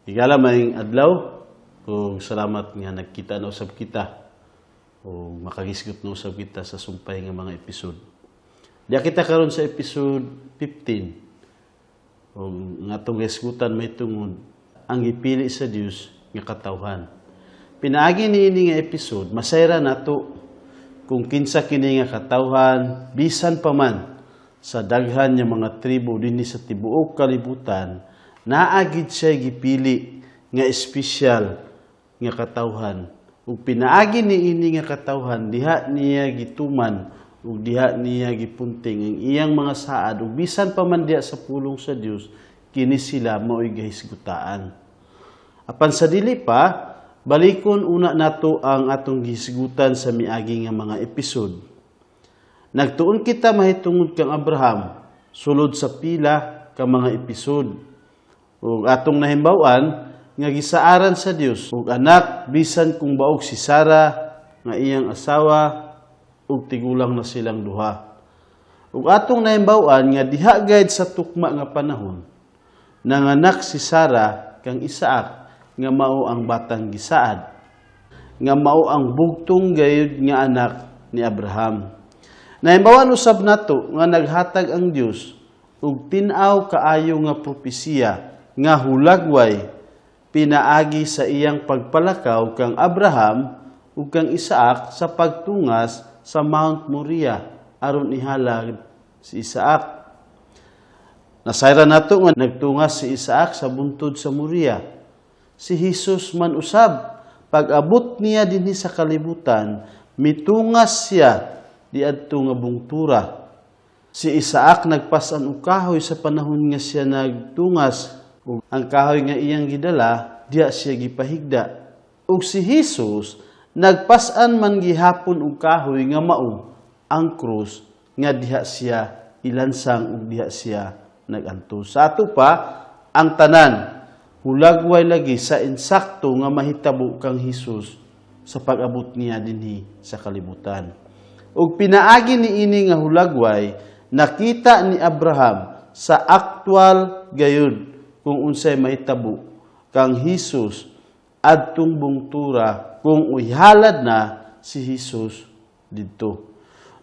Higala, maayong adlaw ug salamat nga nagkita na usab kita o makagisgot na usab kita sa sumpay nga mga episode. Diya kita karon sa episode 15. Ug nga atong gisgutan may tungod ang gipili sa Dios nga katawhan. Pinaagi niini nga episode, masayra nato kung kinsa kini nga katawhan. Bisan pa man sa daghan nga mga tribo dinhi sa tibuok kalibutan, naa gid siya gipili nga espesyal nga katawhan, ug pinaagi niini nga katawhan, diha niya gituman ug diha niya gipunting ang iyang mga saad. Ug bisan pa man diha sa pulong sa Dios, kini sila mao'y gahisgutaan. Apan sa dili pa, balikon una nato ang atong gihisgutan sa miagi nga mga episode. Nagtuon kita mahitungod kang Abraham sulod sa pila ka mga episode. Ug atong nahimbaw-an nga gisaaran sa Dios ug anak bisan kung baog si Sara nga iyang asawa ug tigulang na silang duha. Ug atong nahimbaw-an nga diha gayud sa tukma nga panahon, nanganak si Sara kang Isaac nga mao ang batang gisaad, nga mao ang bugtong gayud nga anak ni Abraham. Nahimbaw-an usab nato nga naghatag ang Dios og tin-aw kaayo nga propesiya nga hulagway pinaagi sa iyang pagpalakaw kang Abraham ug kang Isaac sa pagtungas sa Mount Moriah aron ihalad si Isaac. Nasayran nato nga nagtungas si Isaac sa buntod sa Moriah. Si Jesus man usab, pag-abot niya dinhi sa kalibutan, mitungas siya diadto nga bungtura. Si Isaac nagpasan og kahoy sa panahon nga siya nagtungas, ug ang kahoy nga iyang gidala, diha siya gipahigda. Ug si Jesus nagpasan man gihapon og kahoy nga mao ang krus, nga diha siya ilansang ug diha siya nagantos. Sa ato pa, ang tanan hulagway lagi sa insakto nga mahitabo kang Hesus sa pag-abot niya dinhi sa kalibutan. Ug pinaagi niini nga hulagway, nakita ni Abraham sa aktwal gayud kung unsay mahitabo kang Hesus adtong bungtura kung ihalad na si Hesus didto.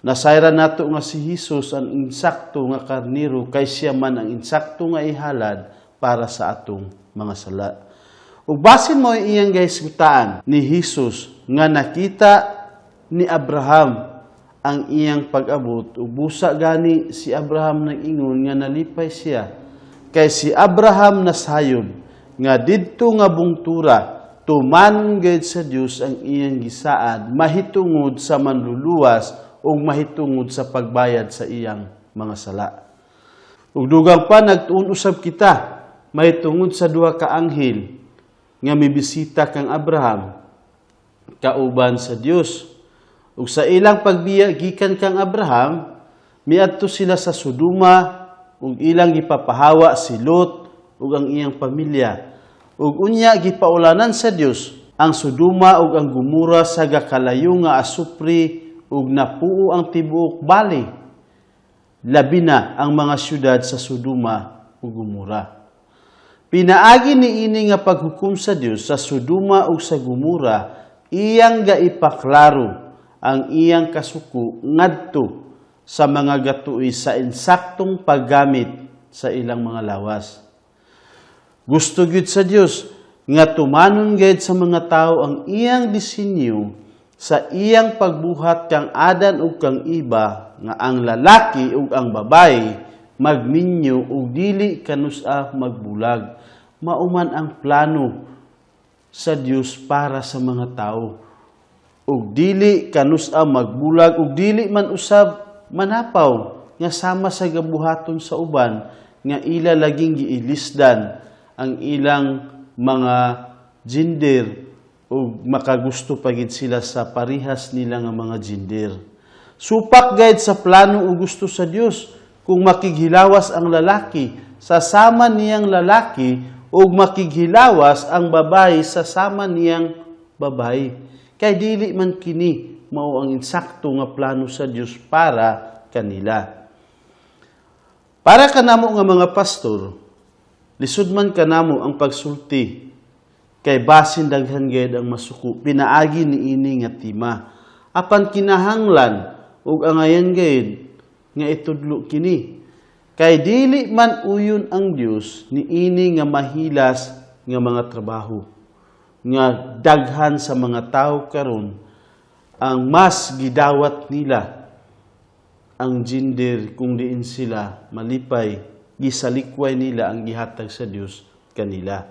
Nasayran nato nga si Hesus ang insakto nga karniro kay siya man ang insakto nga ihalad para sa atong mga sala. Ug basin mao iyang gahisgutaan ni Hesus nga nakita ni Abraham ang iyang pag-abot, ug busa gani si Abraham nag-ingon nga nalipay siya kay si Abraham nasayod nga didto nga bungtura tumanon gayud sa Dios ang iyang gisaad mahitungod sa Manluluwas ug mahitungod sa pagbayad sa iyang mga sala. Ug dugang pa, nagtuon usab kita mahitungod sa duha ka anghel nga mibisita kang Abraham kauban sa Dios. Ug sa ilang pagbiya gikan kang Abraham, miadto sila sa Sodoma ug ilang gipapahawa si Lot ug ang iyang pamilya. Ug unya gipaulanan sa Dios ang Sodoma ug ang Gomora sa gakalayo nga asupre ug napuo ang tibuok bali, labi na ang mga syudad sa Sodoma ug Gomora. Pinaagi niini nga paghukom sa Dios sa Sodoma ug sa Gomora, iyang gaipaklaro ang iyang kasuko ngadto sa mga gatuoy sa insaktong paggamit sa ilang mga lawas. Gusto gyud sa Dios nga tumanon gayud sa mga tao ang iyang disenyo sa iyang pagbuhat kang Adan ug kang Eva, nga ang lalaki ug ang babae magminyo ug dili kanusa magbulag. Mao man ang plano sa Dios para sa mga tao. Ug dili kanusa magbulag ug dili man usab manapaw nga sama sa gabuhaton sa uban nga ila laging giilisdan ang ilang mga gender ug makagusto pa gid sila sa parihas nila nga mga gender. Supak gayud sa plano ug gusto sa Dios kung makighilawas ang lalaki sa sama niyang lalaki ug makighilawas ang babae sa sama niyang babae. Kay dili man kini mao ang insakto nga plano sa Dios para kanila. Para kanamo nga mga pastor, lisod man kanamo ang pagsulti. Kay basin daghan gayud ang masuko pinaagi niini nga tema. Apan kinahanglan ug angayan gayud nga itudlo kini. Kay dili man uyon ang Dios niini nga mahilas nga mga trabaho nga daghan sa mga tao karon ang mas gidawat nila ang gender kung diin sila malipay, gisalikway nila ang gihatag sa Dios kanila.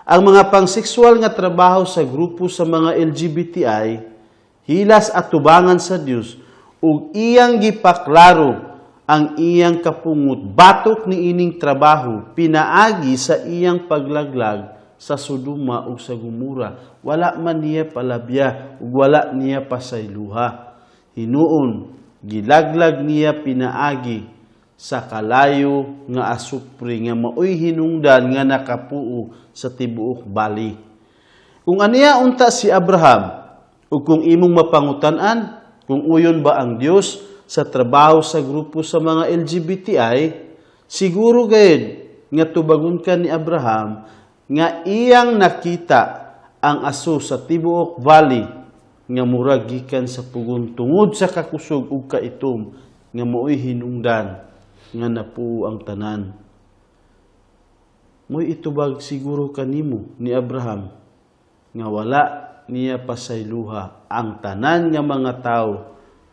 Ang mga pangsexual nga trabaho sa grupo sa mga LGBTI hilas atubangan sa Dios ug iyang gipaklaro ang iyang kapungot batok niining trabaho pinaagi sa iyang paglaglag sa Sodoma ug sa Gomora. Wala man niya palabya ug wala niya pasayluha. Hinuon, gilaglag niya pinaagi sa kalayo nga asupre nga maoy hinungdan nga nakapuo sa tibuok bali. Kung aniya unta si Abraham, ug kung imong mapangutan-an kung uyon ba ang Dios sa trabaho sa grupo sa mga LGBTI, siguro gayud nga tubagon ka ni Abraham nga iyang nakita ang aso sa tibuok valley nga murag gikan sa pugon tungod sa kakusog ug kaitom nga maoy hinungdan nga napuo ang tanan. Mo'y itubag siguro kanimo ni Abraham nga wala niya pasayluha ang tanan nga mga tawo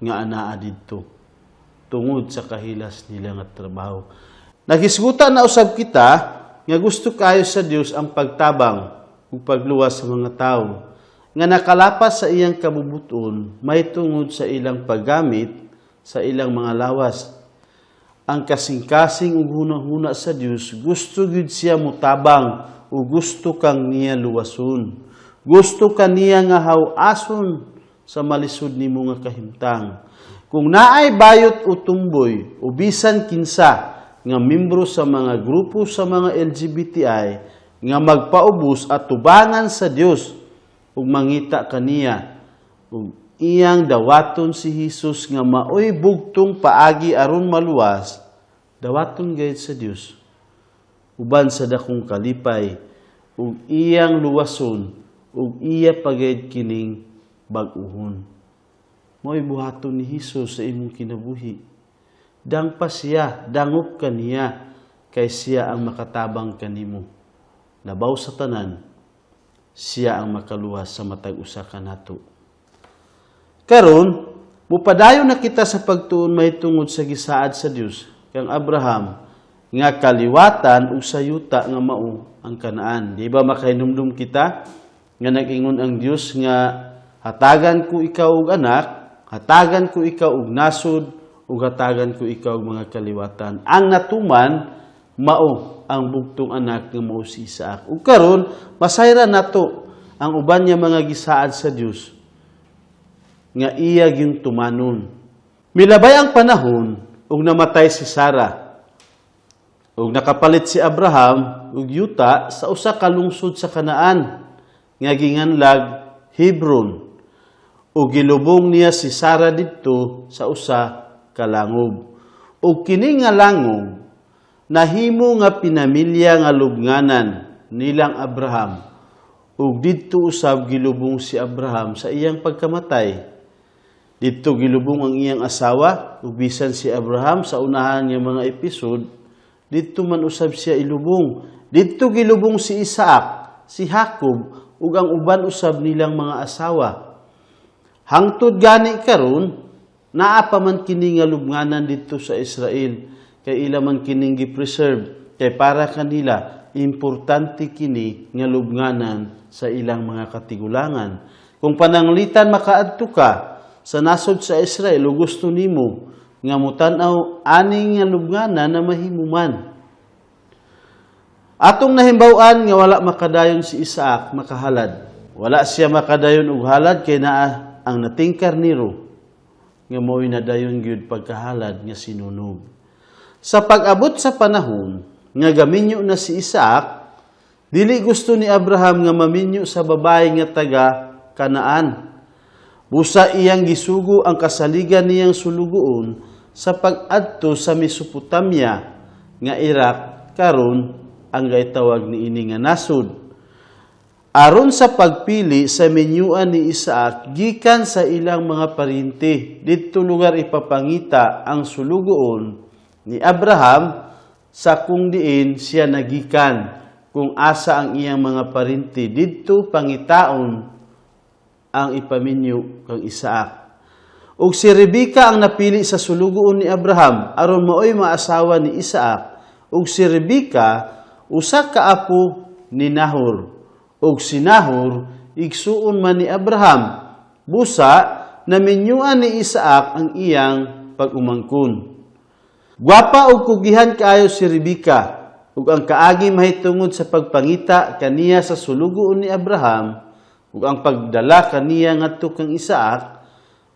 nga anaa didto tungod sa kahilas nila nga trabaho. Nagisgutan na usab kita nga gusto kayo sa Dios ang pagtabang ug pagluwas sa mga tawo nga nakalapas sa iyang kabubuton may tungod sa ilang paggamit sa ilang mga lawas. Ang kasing-kasing ug hunahuna sa Dios, gusto gyud siya mutabang ug gusto kang niya luwason. Gusto ka niya nga haw-ason sa malisod nimo nga kahimtang. Kung naay bayot o tumboy o bisan kinsa nga membro sa mga grupo sa mga LGBTI nga magpaubos at tubangan sa Dios ug mangita kaniya ug iyang dawaton si Hesus nga maoy bugtong paagi aron maluwas, dawaton gayud sa Dios uban sa dakong kalipay ug iyang luwason ug iya pagayud kining bag-uhon. Mao'y buhaton ni Hesus sa imong kinabuhi. Dangpa siya, dangop kaniya, kay siya ang makatabang kanimo. Labaw sa tanan, siya ang makaluwas sa matag usa kanato. Karon, mupadayon na kita sa pagtuon mahitungod sa gisaad sa Dios kang Abraham nga kaliwatan ug sayuta nga mao ang Kanaan. Di ba makahinumdum kita nga nag-ingon ang Dios nga hatagan ko ikaw og anak, hatagan ko ikaw og nasod, ug hatagan ko ikaw og mga kaliwatan? Ang natuman mao ang bugtong anak nga mao si Isaac. Ug karon masayran nato ang uban niya mga gisaad sa Dios nga iya gyung tumanon. Milabay ang panahon ug namatay si Sara. Ug nakapalit si Abraham og yuta sa usa ka lungsod sa Kanaan nga ginganlag Hebron. Ug gilubong niya si Sara didto sa usa ka langob. Ug kini nga langob nahimo nga pinamilya nga lubnganan nilang Abraham. Ug didto usab gilubong si Abraham sa iyang pagkamatay. Didto gilubong ang iyang asawa ug bisan si Abraham sa unahan nga mga episode, didto man usab siya ilubong. Didto gilubong si Isaac, si Jacob ug ang uban usab nilang mga asawa. Hangtod gani karon, naa pa man kini nga lubnganan didto sa Israel kay ila man kining gi-preserve kay para kanila importante kini nga lubnganan sa ilang mga katigulangan. Kung pananglitan makaadto ka sa nasod sa Israel ug gusto nimo nga mutan-aw ani nga lubnganan na mahimo man. Atong nahimbaw-an nga wala makadayon si Isaac makahalad. Wala siya makadayon og halad kay naa ang nating karniro nga mao'y nadayon gyud pagkahalad nga sinunog. Sa pag-abot sa panahon nga gaminyo na si Isaac, dili gusto ni Abraham nga maminyo sa babae nga taga Kanaan. Busa iyang gisugo ang kasaligan niyang sulugoon sa pag-adto sa Mesopotamia nga Iraq karon ang gaitawag niini nga nasod. Aron sa pagpili sa minyuan ni Isaac gikan sa ilang mga paryente, didto lugar ipapangita ang sulugoon ni Abraham sa kung diin siya nagikan, kung asa ang iyang mga paryente, didto pangitaon ang ipaminyo kang Isaac. Ug si Rebeka ang napili sa sulugoon ni Abraham aron maoy maasawa ni Isaac. Ug si Rebeka usa ka apo ni Nahor. Ug si Nahor igsuon man ni Abraham. Busa naminyuan ni Isaac ang iyang pag-umangkon. Gwapa ug kugihan kaayo si Rebeka, ug ang kaagi mahitungod sa pagpangita kaniya sa sulugoon ni Abraham ug ang pagdala kaniya ngadto kang Isaac,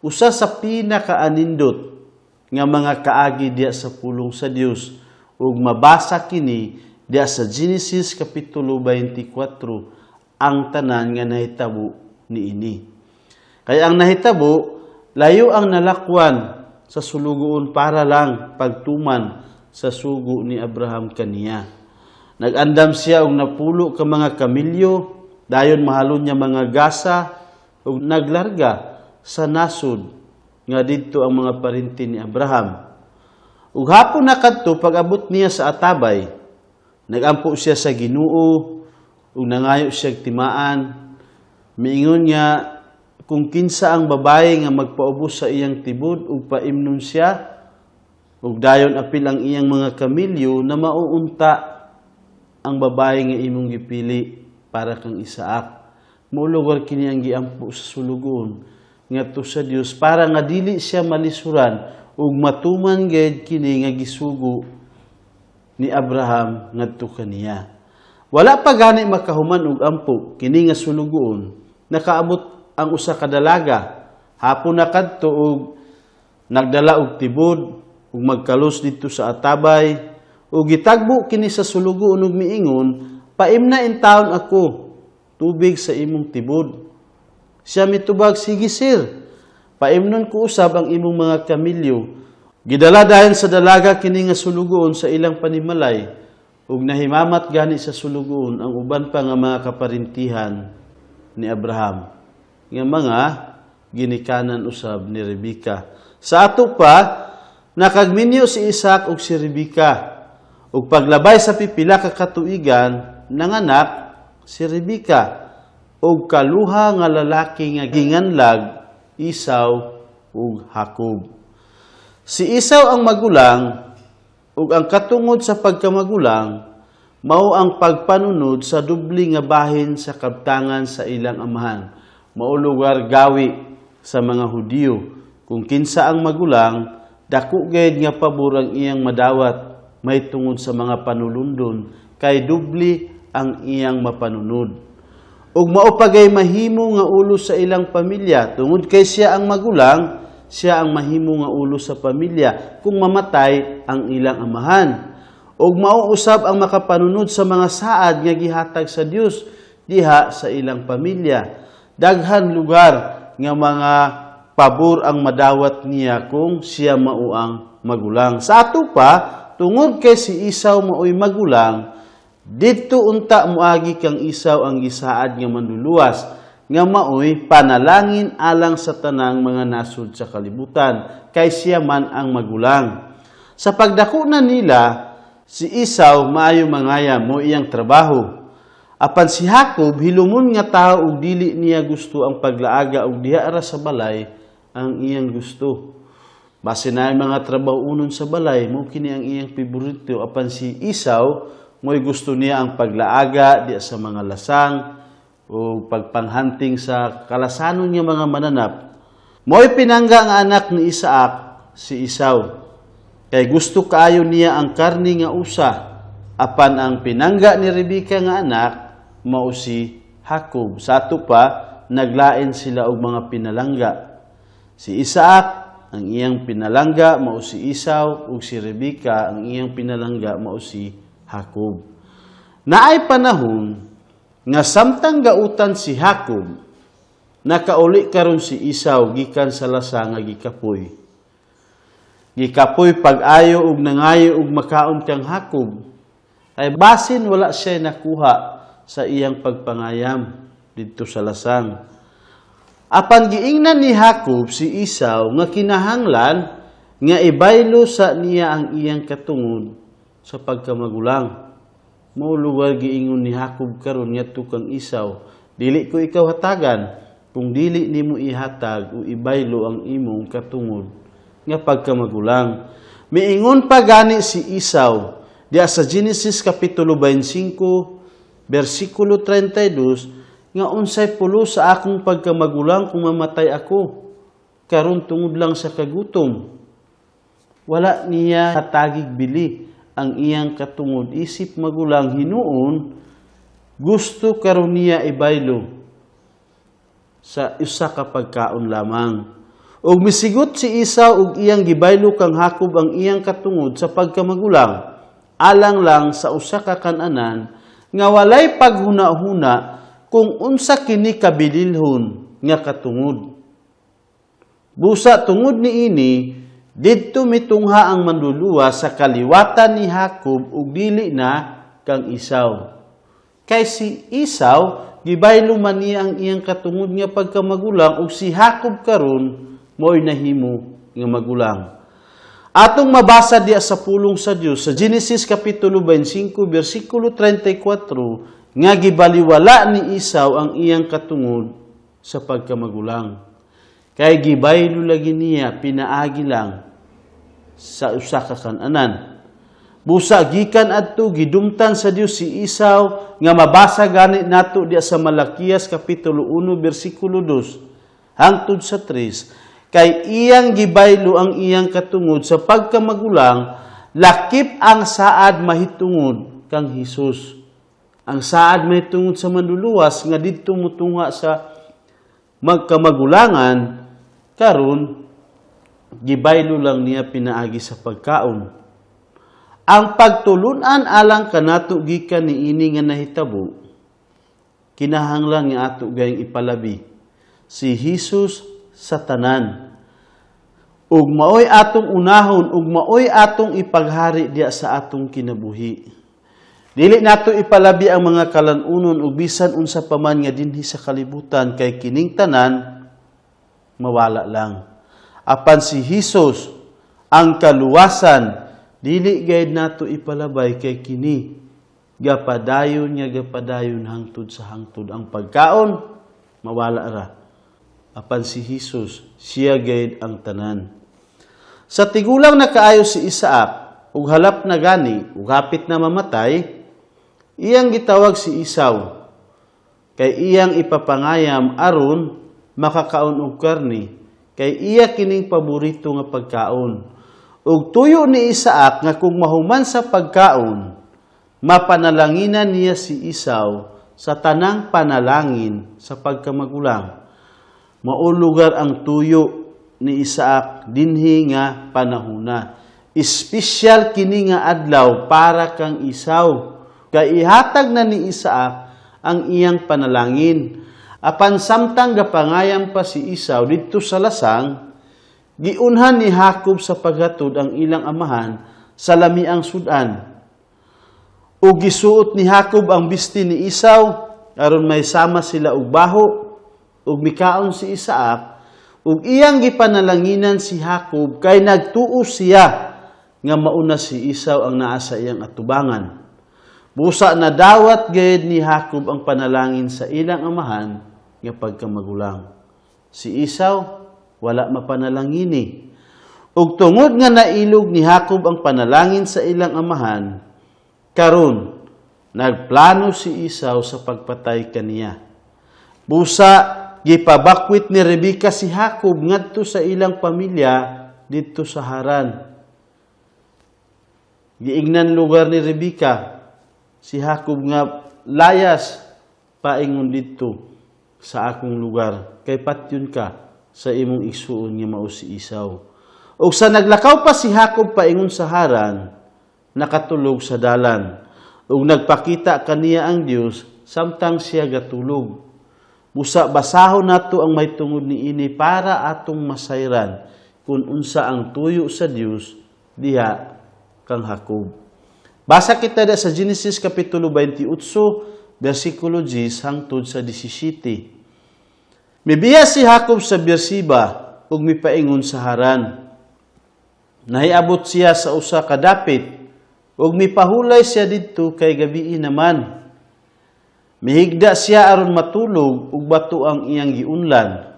usa sa pinakaanindot nga mga kaagi diya sa pulong sa Dios, ug mabasa kini diya sa Genesis kapitulo 24 ang tanan nga nahitabo niini. Kay ang nahitabo, layo ang nalakwan sa sulugoon para lang pagtuman sa sugo ni Abraham kaniya. Nag-andam siya og 10 ka mga kamilyo, dayon mahalon niya mga gasa ug naglarga sa nasod nga didto ang mga paryente ni Abraham. Ug hapon na kadto pag-abot niya sa atabay, nagampo siya sa Ginoo ug nangayo siya timaan. Miingon niya kung kinsa ang babaye nga magpaubos sa iyang tibod ug paimnon siya ug dayon apil ang iyang mga kamilyo, na mauunta ang babaye nga imong gipili para kang Isaac. Mao lugar kini ang giampo sa sulugoon ngadto sa Dios para nga dili siya malisuran ug matuman gayud kini nga gisugo ni Abraham ngadto kaniya. Wala pa gani makahuman og ampo kini nga sulugoon, nakaabot ang usa ka dalaga. Hapon na kadto ug nagdala og tibod ug magkalos didto sa atabay, ug gitagbo kini sa sulugoon ug miingon, "Paimna intawon ako tubig sa imong tibod." Siya mitubag, "Sige, sir. Paimnon ko usab ang imong mga kamilyo." Gidala dayon sa dalaga kini nga sulugoon sa ilang panimalay, ug nahimamat gani sa sulugoon ang uban pa nga mga kaparintihan ni Abraham nga mga ginikanan usab ni Rebeka. Sa ato pa, nakagminyo si Isaac ug si Rebeka. Ug paglabay sa pipila ka katuigan, nanganak si Rebeka og kaluha nga lalaki nga ginganlag Esau ug Jacob. Si Esau ang magulang, ug ang katungod sa pagkamagulang mao ang pagpanunod sa dubli nga bahin sa kabtangan sa ilang amahan. Mao lugar gawi sa mga Hudiyo. Kung kinsa ang magulang, dako gayud nga pabor ang iyang madawat may tungod sa mga panulundon, kay dubli ang iyang mapanunod. Ug mao pagay mahimo nga ulo sa ilang pamilya tungod kay siya ang magulang, siya ang mahimo nga ulo sa pamilya kung mamatay ang ilang amahan. Ug mao usab ang makapanunod sa mga saad nga gihatag sa Dios diha sa ilang pamilya. Daghan lugar nga mga pabor ang madawat niya kung siya mao ang magulang. Sa ato pa, tungod kay si Esau maoy magulang, didto unta moagi kang Esau ang gisaad nga Manluluwas nga maoy panalangin alang sa tanang mga nasod sa kalibutan, kay siya man ang magulang. Sa pagdako na nila, si Esau maayo mangaya, mao iyang trabaho. Apan si Jacob hilumon nga tao ug dili niya gusto ang paglaaga, ug diha ra sa balay ang iyang gusto. Base na mga trabaho unon sa balay, mao kini ang iyang paborito. Apan si Esau, mo'y gusto niya ang paglaaga diya sa mga lasang o pagpanghunting sa kalasanon nga mga mananap. Mo'y pinangga nga anak ni Isaac si Esau. Kay gusto kaayo niya ang karni nga usa. Apan ang pinangga ni Rebeka nga anak mao si Jacob. Sa ato pa, naglain sila og mga pinalangga. Si Isaac, ang iyang pinalangga mao si Esau, ug si Rebeka, ang iyang pinalangga mao si Jacob. Naay panahon nga samtang gautan si Jacob, nakauli karon si Esau gikan sa lasa nga gikapoy. Gikapoy pag-ayo ug nangayo og makaon kang Jacob. Ay basin wala siya nakuha sa iyang pagpangayam didto sa lasang. Apan giingnan ni Jacob si Esau nga kinahanglan nga ibaylo sa niya ang iyang katungod sa pagkamagulang. Mao lugar giingon ni Jacob karon ngadto kang Esau, "Dili ko ikaw hatagan kung dili nimo ihatag o ibaylo ang imong katungod nga pagkamagulang." Miingon pa gani si Esau diya sa Genesis kapitulo 25 bersikulo 32 nga unsay pulo sa akong pagkamagulang kung mamatay ako karon tungod lang sa kagutom. Wala niya hatagig bili ang iyang katungod isip magulang. Hinuon gusto karon niya ibaylo sa usa ka pagkaon lamang. Ug misigot si Esau ug iyang gibaylo kang Jacob ang iyang katungod sa pagkamagulang alang lang sa usa ka kananan nga walay paghuna-huna kung unsa kini kabililhon nga katungod. Busa tungod niini, didto mitungha ang Manduluwa sa kaliwatan ni Jacob ug dili na kang Esau. Kay si Esau gibaylo man niya ang iyang katungod nga pagkamagulang ug si Jacob karon mo'y nahimo nga magulang. Atong mabasa diya sa pulong sa Dios sa Genesis kapitulo 25 bersikulo 34 nga gibaliwala ni Esau ang iyang katungod sa pagkamagulang. Kay gibaylo lagi niya pinaagi lang sa usa ka kananan. Busa gikan adto gidumtan sa Dios si Esau nga mabasa gani nato diya sa Malakias kapitulo 1 bersikulo 2 hangtod sa 3, kay iyang gibaylo ang iyang katungod sa pagkamagulang lakip ang saad mahitungod kang Hesus. Ang saad mahitungod sa Manluluwas nga didto mutungha sa magkamagulangan, karon gibaylo lang niya pinaagi sa pagkaon. Ang pagtulunan alang kanato gikan niini nga nahitabo, kinahanglan nga ato gayong ipalabi si Hesus sa tanan. Ug maoy atong unahon ug maoy atong ipaghari diya sa atong kinabuhi. Dili nato ipalabi ang mga kalanunon ug bisan unsa pa man nga dinhi sa kalibutan kay kining tanan mawala lang. Apan si Hesus ang kaluwasan, dili gayud nato ipalabay kay kini gapadayon nga gapadayon hangtod sa hangtod. Ang pagkaon mawala ra. Apan si Hesus, siya gayud ang tanan. Sa tigulang na kaayo si Isaac ug halap na gani ug hapit na mamatay, iyang gitawag si Esau kay iyang ipapangayam aron makakaon og karni kay iya kining paborito nga pagkaon. Ug tuyo ni Isaac nga kung mahuman sa pagkaon, mapanalanginan niya si Esau sa tanang panalangin sa pagkamagulang. Mao lugar ang tuyo ni Isaac dinhi nga panahuna. Espesyal kini nga adlaw para kang Esau. Kay ihatag na ni Isaac ang iyang panalangin. Apan samtang gapangayam pa si Esau didto sa lasang, giunhan ni Jacob sa paghatod ang ilang amahan sa lamiang sudan. Ug gisuot ni Jacob ang bisti ni Esau aron may sama sila og baho, ug mikaon si Isaac ug iyang gipanalanginan si Jacob kay nagtuo siya nga mauna si Esau ang naa sa iyang atubangan. Busa nadawat gayud ni Jacob ang panalangin sa ilang amahan nga pagkamagulang. Si Esau wala mapanalangini. Ug tungod nga nailog ni Jacob ang panalangin sa ilang amahan, karon nagplano si Esau sa pagpatay kaniya. Busa gipabakwit ni Rebeka si Jacob ngadto sa ilang pamilya didto sa Haran. Giingnan lugar ni Rebeka si Jacob nga layas paingon didto sa akong lugar kay patyon ka sa imong igsuon nga mao si Esau. Ug sa naglakaw pa si Jacob paingon sa Haran, nakatulog sa dalan. Ug nagpakita kaniya ang Dios samtang siya gatulog. Busa basahon nato ang mahitungod niini para atong masayran kung unsa ang tuyo sa Dios diha kang Jacob. Basa kita da sa Genesis kapitulo 28 versikulo 10 hangtod sa 17. Mibiya si Jacob sa Beersheba ug mipaingon sa Haran. Nahiabot siya sa usa ka dapit ug mipahulay siya didto kay gabii naman. Mihigda siya aron matulog ug bato ang iyang giunlan.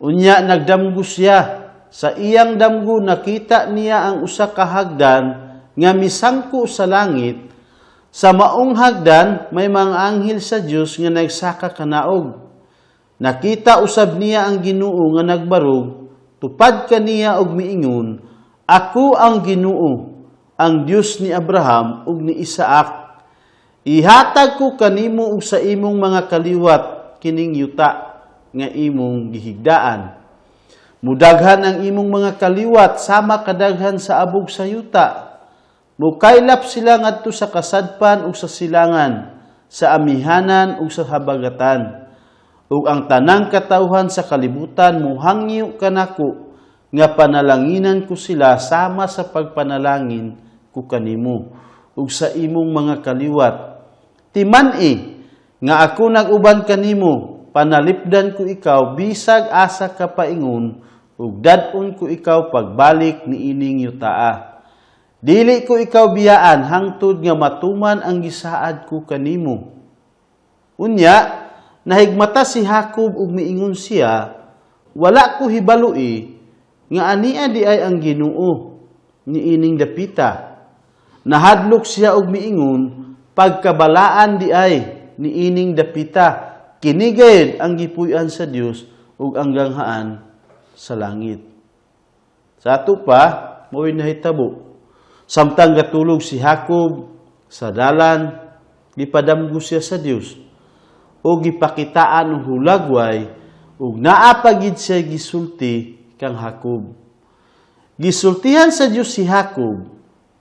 Unya nagdamgo siya. Sa iyang damgo nakita niya ang usa ka hagdan nga misangko sa langit. Sa maong hagdan may mga anghel sa Dios nga nagsaka kanaog. Nakita usab niya ang Ginoo nga nagbarog tupad kaniya og miingon, "Ako ang Ginoo, ang Dios ni Abraham ug ni Isaac. Ihatag ko kanimo ug sa imong mga kaliwat kining yuta nga imong gihigdaan. Mudaghan ang imong mga kaliwat sama kadaghan sa abog sa yuta. Mukaylap sila ngadto sa kasadpan ug sa silangan, sa amihanan ug sa habagatan. Ug ang tanang katawhan sa kalibutan muhangyo kanako nga panalanginan ko sila sama sa pagpanalangin ko kanimo ug sa imong mga kaliwat. Timan-i nga ako nag-uban kanimo, panalipdan ko ikaw bisag asa ka paingon ug dad-on ko ikaw pagbalik niining yutaa. Dili ko ikaw biyaan hangtod nga matuman ang gisaad ko kanimo." Unya, nahigmata si Jacob ug miingon siya, "Wala ko hibaloi nga ania diay ang Ginoo niining dapita." Nahadlok siya og miingon, "Pagkabalaan diay niining dapita, kini gayud ang gipuy-an sa Dios ug ang ganghaan sa langit." Sa ato pa, mao'y nahitabo. Samtang gatulog si Jacob sa dalan, gipadamgo siya sa Dios o gipakitaan og hulagway ug naa pa gid siya gisulti kang Jacob. Gisultihan sa Dios si Jacob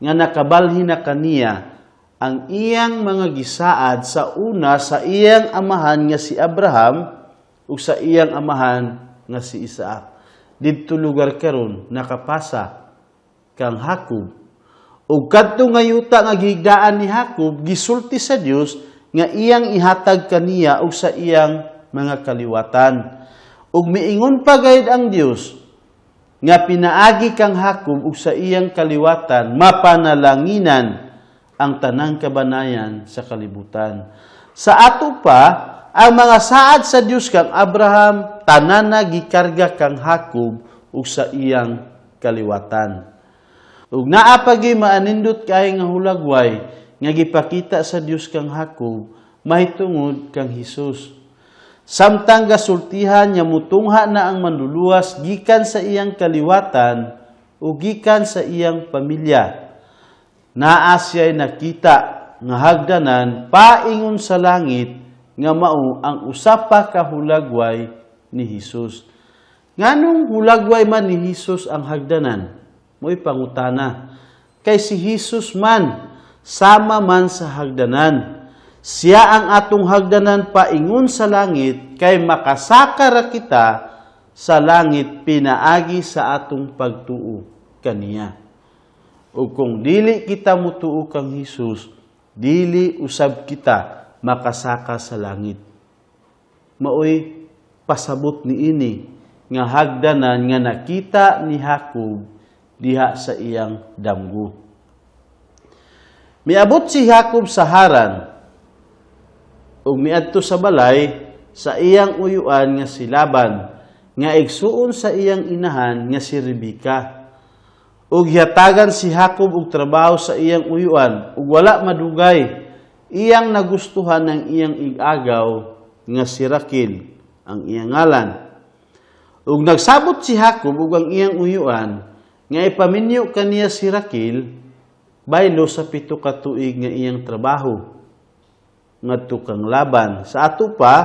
nga nakabalhin na kaniya ang iyang mga gisaad sa una sa iyang amahan nga si Abraham ug sa iyang amahan nga si Isaac. Didto lugar karon nakapasa kang Jacob. Ug kadto nga yuta nga gihigdaan ni Jacob, gisulti sa Dios nga iyang ihatag kaniya ug sa iyang mga kaliwatan. Ug miingon pa gayud ang Dios nga pinaagi kang Jacob ug sa iyang kaliwatan mapanalanginan ang tanang kabanayan sa kalibutan. Sa ato pa, ang mga saad sa Dios kang Abraham tanan na gikarga kang Jacob ug sa iyang kaliwatan. Ug naa pa gyud maanindot kay nga hulagway nga gipakita sa Dios kang Jacob mahitungod kang Hesus. Samtang gasultihan niya mutungha na ang Manluluwas gikan sa iyang kaliwatan o gikan sa iyang pamilya. Naa siya'y nakita nga hagdanan paingon sa langit nga mao ang usa pa ka hulagway ni Hesus. Nganong hulagway man ni Hesus ang hagdanan? Mo'y pangutana. Kay si Hesus man sama man sa hagdanan. Siya ang atong hagdanan paingon sa langit kay makasaka ra kita sa langit pinaagi sa atong pagtuo kaniya. O kung dili kita mutuo kang Hesus, dili usab kita makasaka sa langit. Maoy pasabot niini nga hagdanan nga nakita ni Jacob diha sa iyang damgo. Miabot si Jacob sa Haran ug miadto sa balay sa iyang uyuan nga si Laban nga igsuon sa iyang inahan nga si Rebeka. Ug gihatagan si Jacob og trabaho sa iyang uyuan ug wala madugay iyang nagustuhan ng iyang ig-agaw nga si Raquel ang iyang ngalan. Ug nagsabot si Jacob ug ang iyang uyuan nga ipaminyo kaniya si Raquel baylo sa 7 ka tuig nga iyang trabaho ngadto kang Laban. Sa ato pa,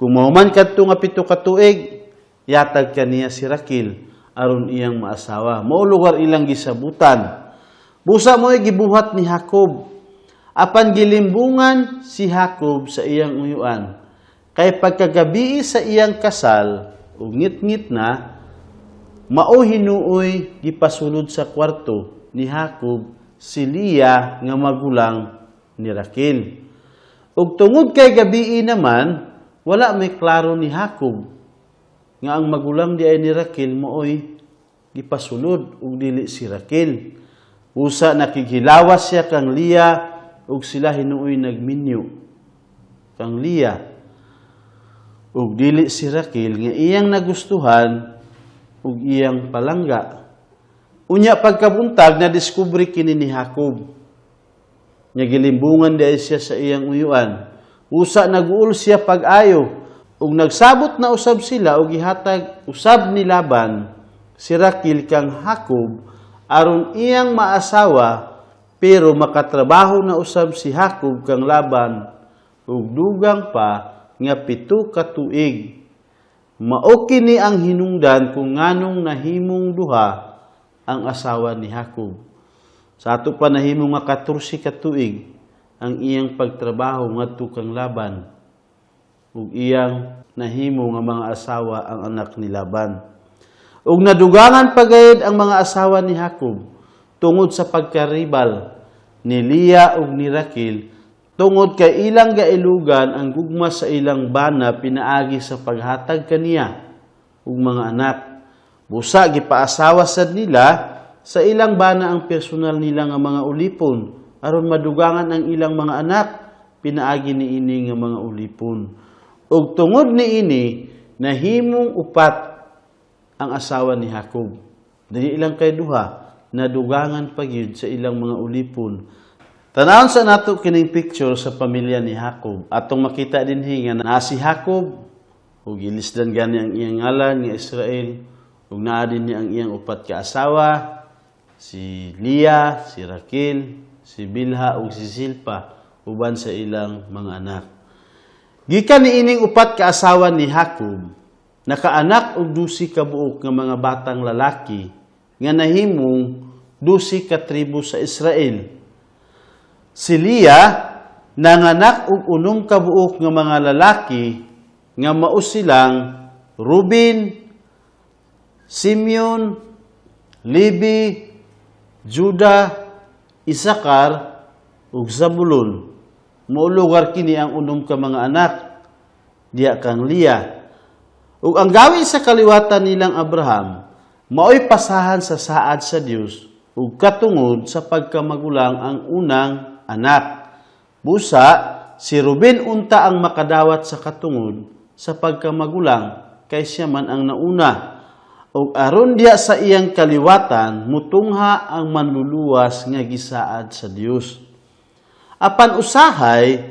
kung mahuman kadto nga 7 ka tuig, yatag kaniya si Raquel aron iyang maasawa. Mao lugar ilang gisabutan. Busa mo'y gibuhat ni Jacob. Apan gilimbungan si Jacob sa iyang uyuan. Kay pagkagabii sa iyang kasal, ug ngit-ngit na, mao hinuoy gipasulod sa kwarto ni Jacob si Leah nga magulang ni Raquel. Ug tungod kay gabii naman, wala may klaro ni Jacob nga ang magulang di ay ni Raquel maoy gipasulod ug dili si Raquel. Usa nakighilawas siya kang Leah ug sila hinuoy nagminyo kang Leah ug dili si Raquel nga iyang nagustuhan ug iyang palangga. Unya pagkabuntag, na diskubre kini ni Jacob. Nya gilimbungan di ay siya sa iyang uyuan. Usa naguol siya pag-ayo ug nagsabot na usab sila ug gihatag usab ni Laban si Raquel kang Jacob aron iyang maasawa, pero makatrabaho na usab si Jacob kang Laban ug dugang pa nga 7 ka tuig. Mao kini ang hinungdan kung nganong nahimong duha ang asawa ni Jacob. Sa ato pa nahimo nga 14 ka tuig ang iyang pagtrabaho ngadto kang Laban ug iyang nahimo nga mga asawa ang anak ni Laban. Ug nadugangan pagayod ang mga asawa ni Jacob tungod sa pagkaribal ni Leah ug ni Raquel, tungod kay ilang gailugan ang gugma sa ilang bana pinaagi sa paghatag kaniya ug mga anak. Busa gipaasawa sad nila sa ilang bana ang personal nila nga mga ulipon aron madugangan ang ilang mga anak pinaagi niini nga mga ulipon. Ug tungod niini, nahimong upat ang asawa ni Jacob. Dili lang kay duha, nadugangan pa gyud sa ilang mga ulipon. Tanawon sa nato kining picture sa pamilya ni Jacob. Atong makita dinhi nga naa si Jacob ug gilisdan gani ang iyang ngalan nga Israel, ug naa dinhi ang iyang upat ka asawa, si Leah, si Raquel, si Bilha ug si Zilpa, uban sa ilang mga anak. Gikan niining upat ka asawa ni Jacob, nakaanak og 12 ka buok nga mga batang lalaki nga nahimong 12 ka tribo sa Israel. Si Leah nanganak og 6 ka buok nga mga lalaki nga mao silang Ruben, Simeon, Levi, Judah, Isakar ug Zabulon. Mao lugar kini ang 6 ka mga anak diya kang Leah. Ug ang gawi sa kaliwatan nilang Abraham maoy pasahan sa saad sa Dios ug katungod sa pagkamagulang ang unang anak. Busa si Ruben unta ang makadawat sa katungod sa pagkamagulang kay siya man ang nauna. Ug aron diya sa iyang kaliwatan mutungha ang manluluwas nga gisaad sa Dios. Apan usahay,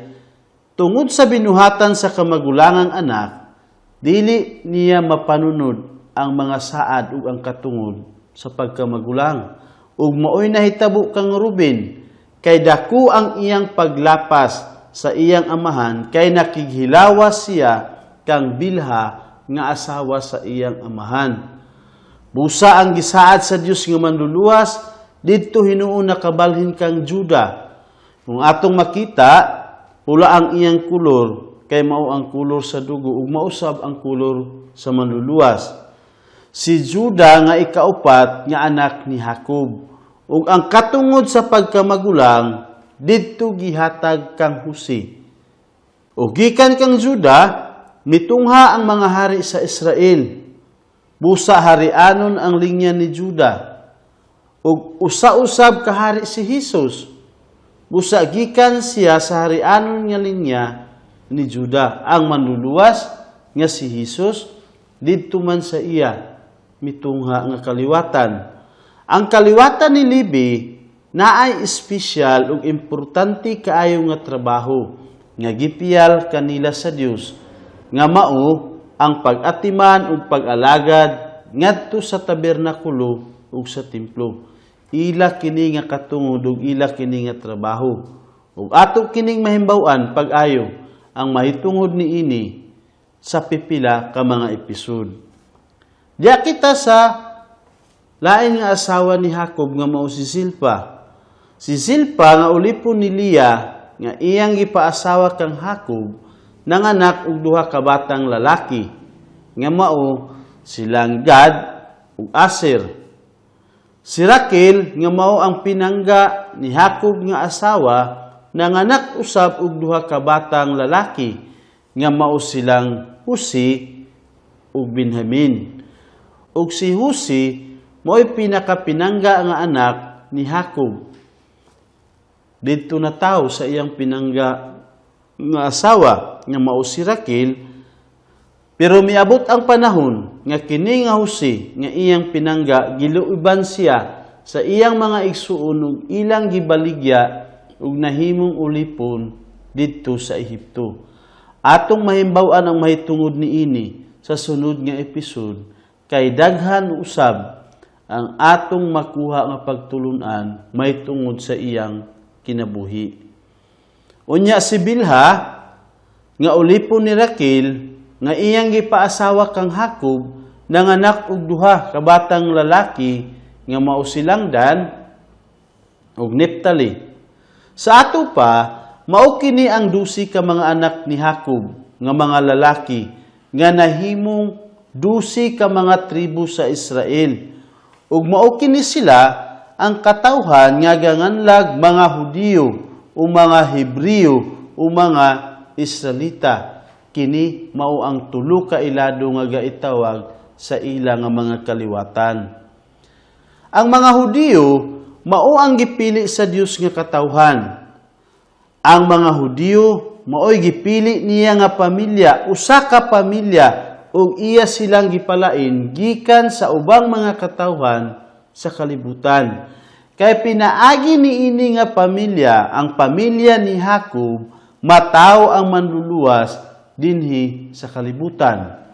tungod sa binuhatan sa kamagulangang anak, dili niya mapanunod ang mga saad ug ang katungod sa pagkamagulang. Ug maoy nahitabo kang Ruben, kay dako ang iyang paglapas sa iyang amahan kay nakighilawas siya kang Bilha nga asawa sa iyang amahan. Busa ang gisaad sa Dios nga manluluwas didto hinuon nakabalhin kang Juda. Kung atong makita, pula ang iyang kulor kay mao ang kulor sa dugo ug mausab ang kulor sa manluluwas. Si Juda nga ikaupat nga anak ni Jacob. Ug ang katungod sa pagkamagulang didto gihatag kang Jose. Ug gikan kang Juda mitungha ang mga hari sa Israel. Busa harianon ang linya ni Juda. Ug usa-usab kahari si Hesus. Busa gikan siya sa harianon nga linya ni Juda. Ang manluluwas nga si Hesus didto man sa iya mitungha nga kaliwatan. Ang kaliwatan ni Levi naay espesyal ug importante kaayo nga trabaho nga gipiyal kanila sa Dios nga mao ang pag-atiman ug pag-alagad ngadto sa tabernakulo ug sa templo. Ila kini nga katungod ug ila kini nga trabaho. Ug ato kining mahimbaw-an pag-ayo ang mahitungod niini sa pipila ka mga episode. Diya kita sa lain nga asawa ni Jacob nga mao si Zilpa. Si Zilpa nga ulipon ni Leah nga iyang gipaasawa kang Jacob, nanganak og duha ka batang lalaki nga mao silang Gad ug Aser. Si Raquel nga mao ang pinangga ni Jacob nga asawa, nanganak usab og duha ka batang lalaki nga mao silang Jose ug Benjamin. Ug si Jose mao'y pinakapinangga nga anak ni Jacob. Didto natawo sa iyang pinangga nga asawa nga mao si Raquel, pero miabot ang panahon nga kini nga Jose nga iyang pinangga, giluiban siya sa iyang mga igsuon ug ilang gibaligya ug nahimong ulipon didto sa Ehipto. Atong mahimbaw-an ang mahitungod niini sa sunod nga episode kay daghan usab ang atong makuha nga pagtulunan mahitungod sa iyang kinabuhi. Unya si Bilha nga ulipon ni Raquel nga iyang gipaasawa kang Jacob, nanganak og duha ka batang lalaki nga mao silang Dan ug Neptali. Sa ato pa, mao kini ang 12 ka mga anak ni Jacob nga mga lalaki nga nahimong 12 ka mga tribo sa Israel. Ug mao kini sila ang katawhan nga ganganlag mga Hudiyo o mga Hebreo o mga Israelita. Kini mao ang tulo ka ilado nga gaitawag sa ila nga mga kaliwatan. Ang mga Hudiyo mao ang gipili sa Dios nga katawhan. Ang mga Hudiyo mao'y gipili niya nga pamilya, usa ka pamilya, ug iya silang gipalain gikan sa ubang mga katawhan sa kalibutan. Kay pinaagi niini nga pamilya, ang pamilya ni Jacob, matawo ang Manluluwas dinhi sa kalibutan.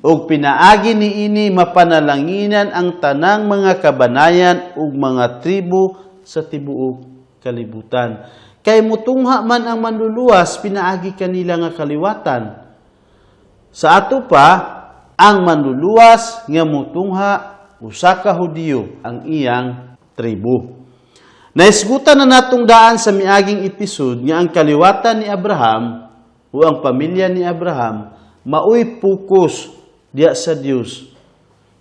Ug pinaagi niini mapanalanginan ang tanang mga kabanayan ug mga tribo sa tibuok kalibutan. Kay mutungha man ang Manluluwas pinaagi kanila nga kaliwatan. Sa ato pa, ang Manluluwas nga mutungha, usa ka Hudiyo ang iyang tribo. Nahisgutan na natong daan sa miaging episode nga ang kaliwatan ni Abraham o ang pamilya ni Abraham maoy focus diha sa Dios,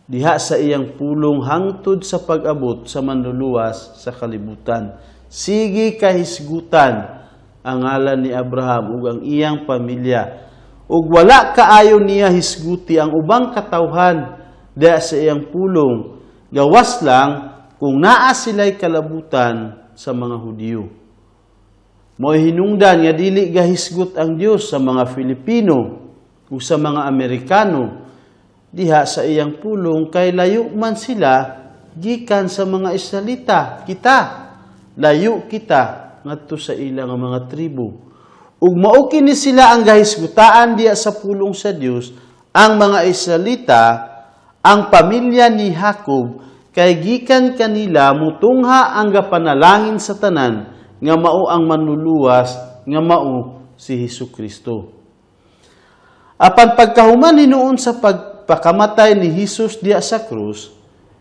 diha sa iyang pulong hangtod sa pag-abot sa Manluluwas sa kalibutan. Sige kahisgutan ang ngalan ni Abraham ug ang iyang pamilya. Ug wala kaayo niya hisguti ang ubang katawhan diha sa iyang pulong. Gawas lang kung naa sila'y kalabutan sa mga Hudiyo. Mo'y hinungdan nga dili gahisgot ang Dios sa mga Filipino ug sa mga Amerikano diha sa iyang pulong kay layo man sila gikan sa mga Israelita. Kita, layo kita ngadto sa ilang mga tribo. Ug mao kini sila ang gahisgutaan diha sa pulong sa Dios, ang mga Israelita, ang pamilya ni Jacob, kay gikan kanila mutungha ang gapanalangin sa tanan nga mao ang Manluluwas nga mao si Hesus Kristo. Apan pagkahuman hinuon sa pagpakamatay ni Hesus diha sa krus,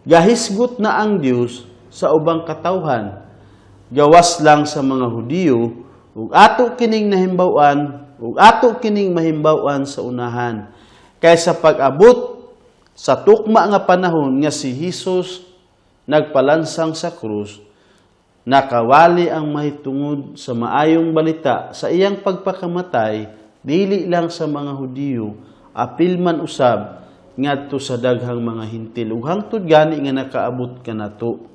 gahisgot na ang Dios sa ubang katawhan, gawas lang sa mga Hudiyo, ug ato kining nahimbaw-an ug ato kining mahimbaw-an sa unahan. Kay sa pag-abot sa tukma nga panahon nga si Hesus nagpalansang sa krus, nakawali ang mahitungod sa maayong balita sa iyang pagpakamatay dili lang sa mga Hudiyo, apil man usab ngadto sa daghang mga Hintil ug hangtod gani nga nakaabot kanato.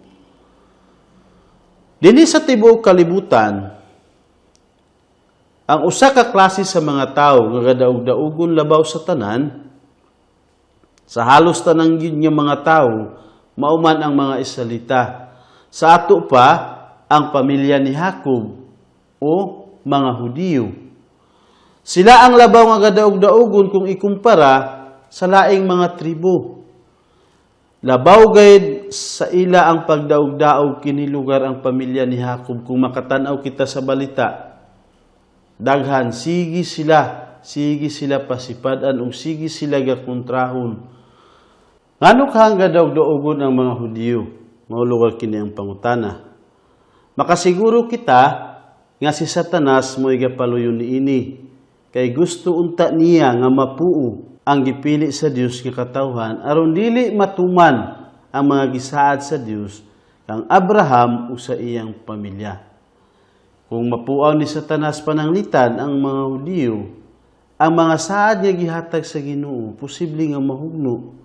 Dinhi sa tibuok kalibutan, ang usa ka klase sa mga tawo nga gadaog-daogon labaw sa tanan, sa halos tanang gyud nga mga tawo, mao man ang mga Israelita. Sa ato pa, ang pamilya ni Jacob o mga Hudiyo. Sila ang labaw nga gadaog-daogon kung ikumpara sa laing mga tribo. Labaw gayud sa ila ang pagdaog-daog kini lugar ang pamilya ni Jacob kung makatan-aw kita sa balita. Daghan sige sila pasipad-an ug sige sila gakontrahon. Ngano kahang gadaog-daogon ang mga Hudiyo? Mao lugar kini ang pangutana. Makasiguro kita nga si Satanas mo'y gapaluyo niini. Kay gusto unta niya nga mapuo ang gipili sa Dios nga katawhan aron dili matuman ang mga gisaad sa Dios kang Abraham ug sa iyang pamilya. Kung mapuaw ni Satanas pananglitan ang mga Hudiyo, ang mga saad nga gihatag sa Ginoo posible nga mahugno.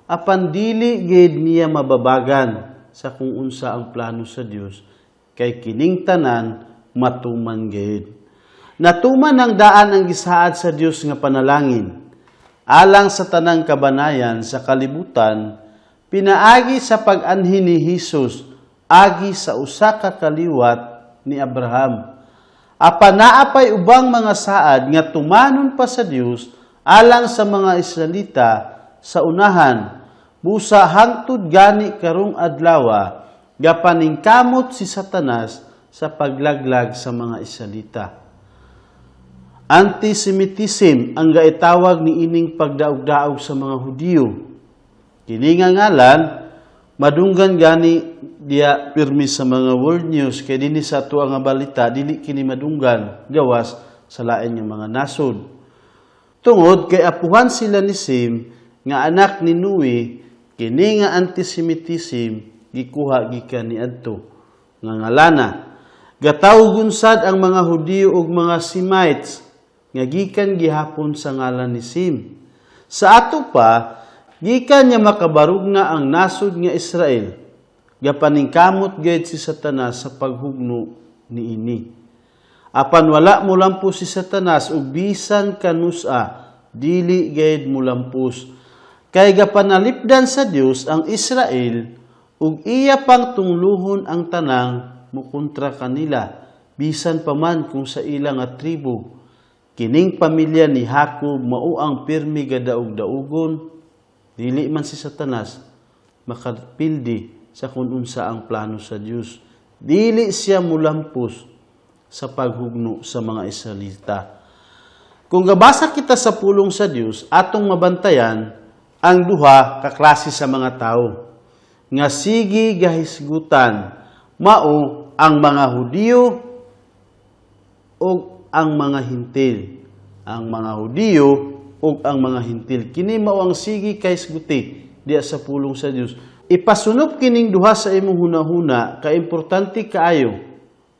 Apan dili gid niya mababagan sa kung unsa ang plano sa Dios, kay kining tanan matuman gid. Natuman ang daan ang gisaad sa Dios nga panalangin alang sa tanang kabanayan sa kalibutan pinaagi sa pag-anhi ni Hesus agi sa usa ka kaliwat ni Abraham. Apan naa pay ubang mga saad nga tumanon pa sa Dios alang sa mga Israelita sa unahan, busa hangtod gani karong adlawa gapaningkamot si Satanas sa paglaglag sa mga Israelita. Antisemitism ang gaitawag ni ining pagdaog-daog sa mga Hudiyo. Kini nga ngalan madunggan gani diya pirmi sa mga world news, kay dinhi sa ato nga balita dili kini madunggan gawas sa lain nga mga nasod. Tungod kay apuhan sila ni Sem nga anak ni Noe, kini nga antisemitism gikuha gikan niadto nga ngalana. Gatawgon sad ang mga Hudiyo og mga Semites nga gikan gihapon sa ngalan ni Sem. Sa ato pa, gikan niya makabarug na ang nasod nga Israel, gapaningkamot gayud si Satanas sa paghugno niini. Apan wala molampos si Satanas ug bisan kanusa dili gayud molampos. Kay gapanalipdan sa Dios ang Israel ug iya pang tungluhon ang tanang mukontra kanila, bisan pa man kung sa ila nga tribo. Kining pamilya ni Jacob mao ang pirmi gadaog-daugon. Dili man si Satanas makapildi sa kung unsa ang plano sa Dios. Dili siya mulampos sa paghugno sa mga Israelita. Kung gabasa kita sa pulong sa Dios, atong mabantayan ang duha ka klase sa mga tao nga sige gahisgutan, mao ang mga Hudiyo ug ang mga Hintil. Ang mga Hudiyo ug ang mga Hintil. Kini mao ang sige kahisguti diya sa pulong sa Dios. Ipasunop kining duha sa imong hunahuna, kay importante kaayo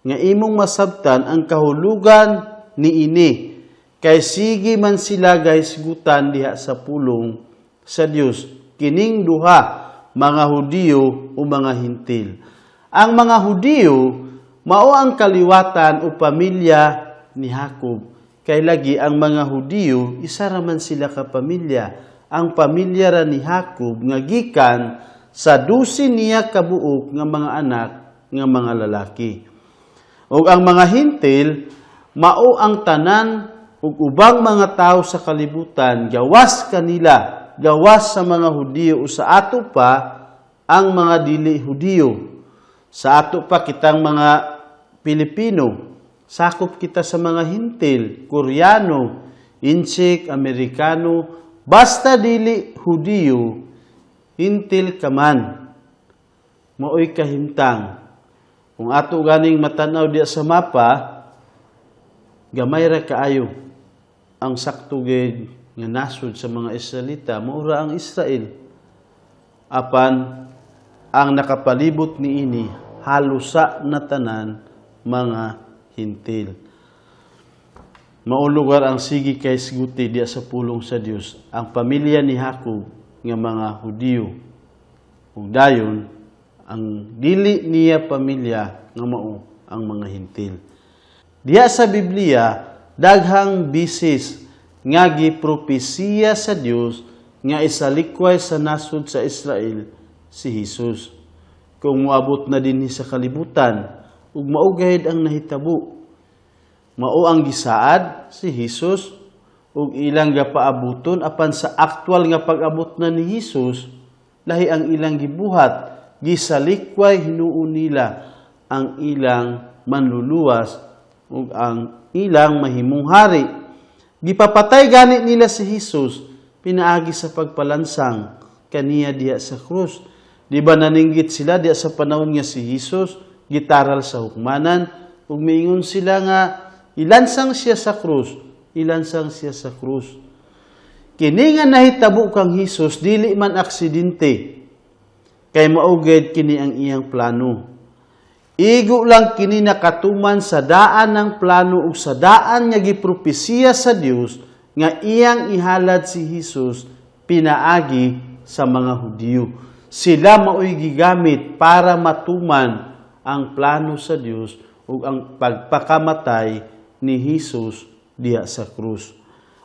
nga imong masabtan ang kahulugan niini, kay sige man sila gahisgutan diha sa pulong sa Dios, kining duha, mga Hudiyo o mga Hintil. Ang mga Hudiyo mao ang kaliwatan o pamilya ni Jacob. Kay lagi ang mga Hudiyo, isa ra man sila ka pamilya. Ang pamilya ra ni Jacob nga gikan sa 12 niya kabuok nga mga anak nga mga lalaki. Ug ang mga Hintil mao ang tanan ug ubang mga tao sa kalibutan gawas kanila, gawas sa mga Hudiyo o sa ato pa ang mga dili Hudiyo. Sa ato pa, kitang mga Pilipino, sakop kita sa mga Hintil, Koreano, Intsik, Amerikano, basta dili Hudiyo, Hintil ka man. Maoy kahimtang. Kung ato ganing matanaw diya sa mapa, gamay ra kaayo ang sakto gid nga nasod sa mga Israelita, mao ra ang Israel. Apan ang nakapalibot niini halusa na tanan mga Hintil. Mao lugar ang sige kahisguti diya sa pulong sa Dios, ang pamilya ni Jacob nga mga Hudiyo ug dayon ang dili niya pamilya nga mao ang mga Hintil. Diya sa Biblia, daghang bisis nga gipropesiya sa Dios nga isalikway sa nasod sa Israel si Hesus kung moabot na dinhi sa kalibutan, ug mao gayud ang nahitabo. Mao ang gisaad si Hesus ug ilang gapaabuton, apan sa aktual nga pag-abot na ni Hesus, lahi ang ilang gibuhat. Gisalikway hinuon nila ang ilang manluluwas ug ang ilang mahimong hari. Gipapatay gani nila si Hesus pinaagi sa pagpalansang kaniya diha sa krus. Di ba naninggit sila diha sa panahon nga si Hesus gitaral sa hukmanan ug miingon sila nga ilansang siya sa krus, ilansang siya sa krus? Kini nga nahitabo kang Hesus dili man aksidente. Kay mao gid kini ang iyang plano. Igo lang kini nakatuman sa daan ng plano ug sa daan nga gipropesiya sa Dios nga iyang ihalad si Hesus pinaagi sa mga Hudiyo. Sila maoy gigamit para matuman ang plano sa Dios ug ang pagpakamatay ni Hesus diha sa krus.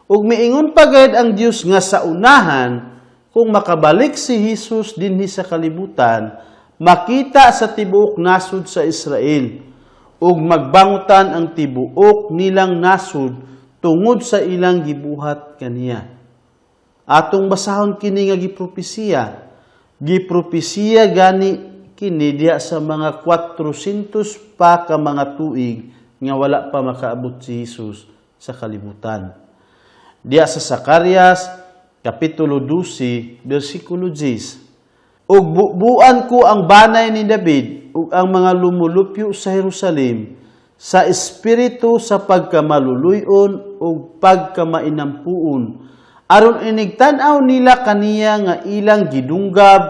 Ug miingon pa gayud ang Dios nga sa unahan, kung makabalik si Hesus dinhi sa kalibutan, makita sa tibuok nasod sa Israel ug magbangutan ang tibuok nilang nasod tungod sa ilang gibuhat kaniya. Atong basahon kini nga gipropesiya. Gipropesiya gani kini diha sa mga 400 pa ka mga tuig nga wala pa makaabot si Hesus sa kalibutan. Diha sa Zacarias kapitulo 12 bersikulo 10. "Ug bubuan ko ang banay ni David ug ang mga lumulupyo sa Jerusalem sa espiritu sa pagkamaluluyon ug pagkamainampuon, aron inigtan-aw nila kaniya nga ilang gidunggab,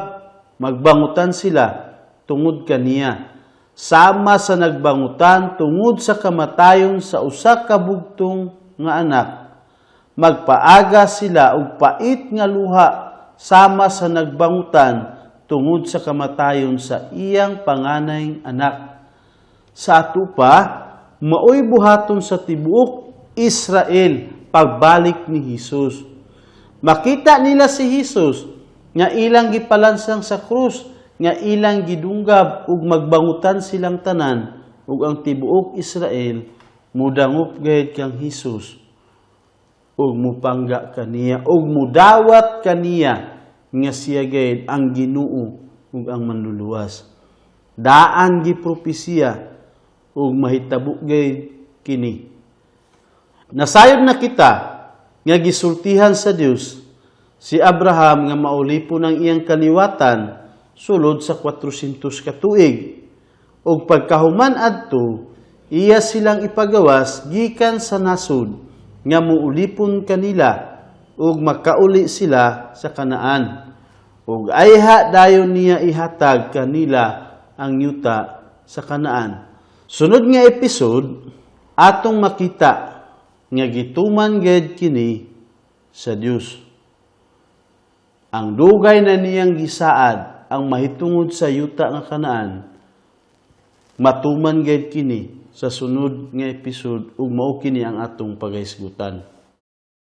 magbangutan sila tungod kaniya sama sa nagbangutan tungod sa kamatayon sa usa ka bugtong nga anak. Magpaaga sila og pait nga luha sama sa nagbangutan tungod sa kamatayon sa iyang panganay anak." Sa ato pa, maoy buhaton sa tibuok Israel pagbalik ni Hesus. Makita nila si Hesus nga ilang gipalansang sa krus, nga ilang gidunggab, ug magbangutan silang tanan, ug ang tibuok Israel mudangop gayud kang Hesus ug mupangga kaniya ug mudawat kaniya nga siya gayud ang Ginoo ug ang Manluluwas. Daan gipropesiya ug mahitabo gayud kini. Nasayod na kita nga gisultihan sa Dios si Abraham nga maulipon ang iyang kaliwatan sulod sa 400 ka tuig. Ug pagkahuman adto, iya silang ipagawas gikan sa nasod nga muulipon kanila ug makauli sila sa Kanaan. Ug ayha dayon niya ihatag kanila ang yuta sa Kanaan. Sunod nga episode, atong makita nga gituman gayud kini sa Dios. Ang dugay na niyang gisaad ang mahitungod sa yuta nga Kanaan, matuman gayud kini sa sunod nga episode, ug mao kini ang atong pagahisgutan.